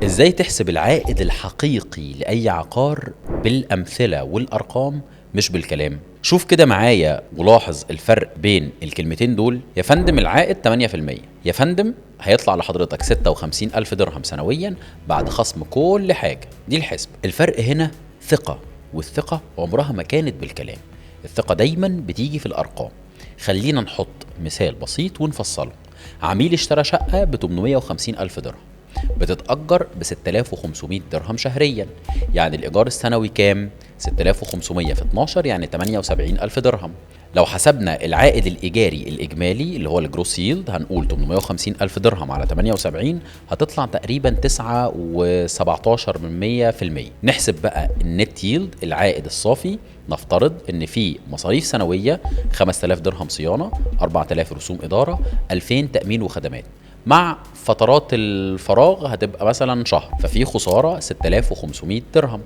ازاي تحسب العائد الحقيقي لأي عقار بالأمثلة والأرقام مش بالكلام؟ شوف كده معايا ولاحظ الفرق بين الكلمتين دول. يا فندم العائد 8%، يا فندم هيطلع لحضرتك 56 ألف درهم سنويا بعد خصم كل حاجة. دي الحسبة. الفرق هنا ثقة، والثقة عمرها ما كانت بالكلام، الثقة دايما بتيجي في الأرقام. خلينا نحط مثال بسيط ونفصله. عميل اشترى شقة ب 850 ألف درهم، بتتأجر ب 6500 درهم شهريا، يعني الإيجار السنوي كام؟ 6500 في 12 يعني 78 ألف درهم. لو حسبنا العائد الإيجاري الإجمالي اللي هو ال gross yield، هنقول 850 ألف درهم على 78 هتطلع تقريبا 9.17%. نحسب بقى ال net yield العائد الصافي. نفترض ان في مصاريف سنوية 5000 درهم صيانة، 4000 رسوم إدارة، 2000 تأمين وخدمات، مع فترات الفراغ هتبقى مثلا شهر، ففي خسارة 6500 درهم.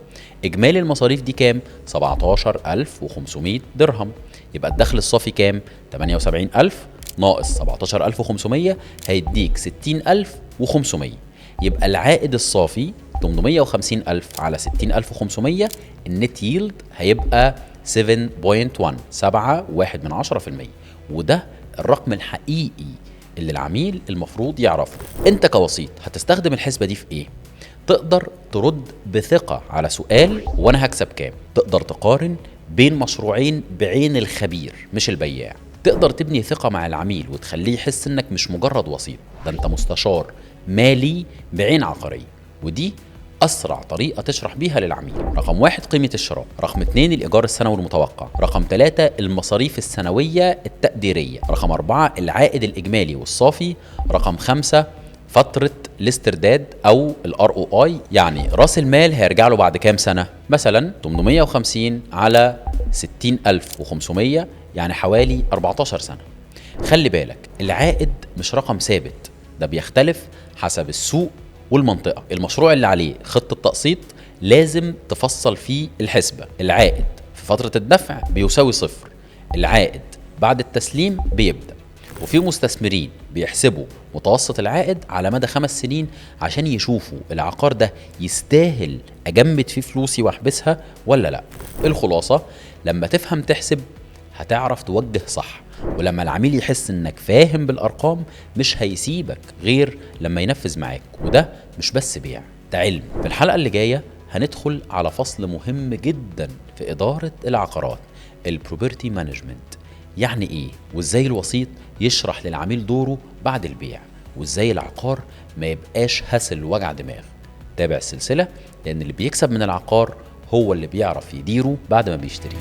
إجمالي المصاريف دي كام؟ 17500 درهم. يبقى الدخل الصافي كام؟ 78000 ناقص 17500 هيديك 60500. يبقى العائد الصافي 850000 على 60500، ال net yield هيبقى 7.1 7.1%، وده الرقم الحقيقي اللي العميل المفروض يعرفه. انت كوسيط هتستخدم الحسبة دي في ايه؟ تقدر ترد بثقة على سؤال وانا هكسب كام، تقدر تقارن بين مشروعين بعين الخبير مش البياع، تقدر تبني ثقة مع العميل وتخليه يحس انك مش مجرد وسيط، ده انت مستشار مالي بعين عقارية. ودي أسرع طريقة تشرح بيها للعميل. رقم 1 قيمة الشراء، رقم 2 الإيجار السنوي المتوقع، رقم 3 المصاريف السنوية التقديرية، رقم 4 العائد الإجمالي والصافي، رقم 5 فترة الاسترداد أو ال ROI، يعني رأس المال هيرجع له بعد كام سنة؟ مثلا 850 على 60500 يعني حوالي 14 سنة. خلي بالك العائد مش رقم ثابت، ده بيختلف حسب السوق والمنطقة. المشروع اللي عليه خطة تقسيط لازم تفصل فيه الحسبة. العائد في فترة الدفع بيساوي 0، العائد بعد التسليم بيبدأ. وفي مستثمرين بيحسبوا متوسط العائد على مدى 5 سنين عشان يشوفوا العقار ده يستاهل أجمد فيه فلوسي وأحبسها ولا لا. الخلاصة، لما تفهم تحسب هتعرف توجه صح، ولما العميل يحس انك فاهم بالارقام مش هيسيبك غير لما ينفذ معاك. وده مش بس بيع، ده علم. في الحلقة اللي جاية هندخل على فصل مهم جدا في إدارة العقارات، ال property management. يعني ايه، وازاي الوسيط يشرح للعميل دوره بعد البيع، وازاي العقار ما يبقاش hassle وجع دماغ. تابع السلسلة، لان اللي بيكسب من العقار هو اللي بيعرف يديره بعد ما بيشتريه.